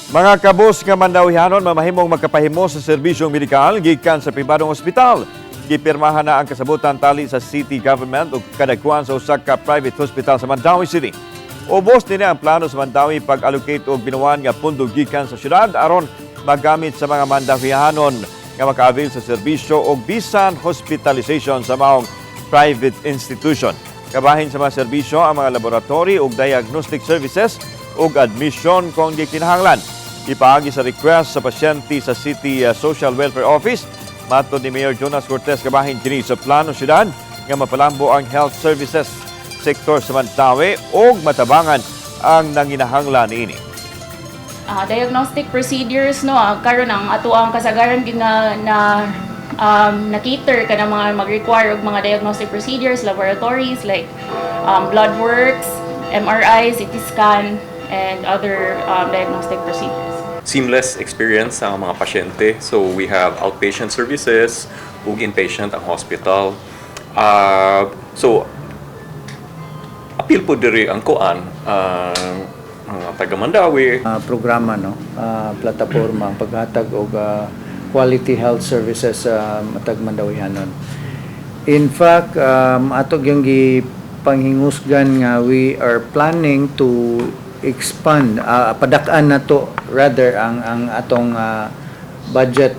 Mga kabus nga Mandawihanon mamahimong magkapahimo sa serbisyong medikal gikan sa pribadong ospital. Gipirmahan na ang kasabutan tali sa city government ug kadagkuan sa usa ka private hospital sa Mandaue City. Ubos nini ang plano sa Mandaue pag-allocate og binuan nga pundo gikan sa syudad aron magamit sa mga Mandawihanon nga maka-avail sa serbisyo og bisan hospitalization sa maong private institution. Kabahin sa mga serbisyo ang mga laboratory ug diagnostic services ug admission kung gikinahanglan. Ipaagi sa request sa pasyente sa City Social Welfare Office, matod ni Mayor Jonas Cortez, kabahin kini sa plano syudad nga mapalambo ang health services sektor sa Mandaue ug matabangan ang nanginahanglan niini. Diagnostic procedures, no, karon ang ato ang kasagaran gyud nga na na-cater kana mga mag-require og mga diagnostic procedures, laboratories like blood works, MRI, CT scan and other diagnostic procedures. Seamless experience sa mga pasyente. So we have outpatient services ug inpatient ang hospital. So apil po diri ang kuan, mga taga Mandaue. Programa, no, plataporma ang paghatag og quality health services sa matag Mandawihanon. In fact, ato gyung gipanghingusgan nga we are planning to expand, padak-an nato rather ang atong budget.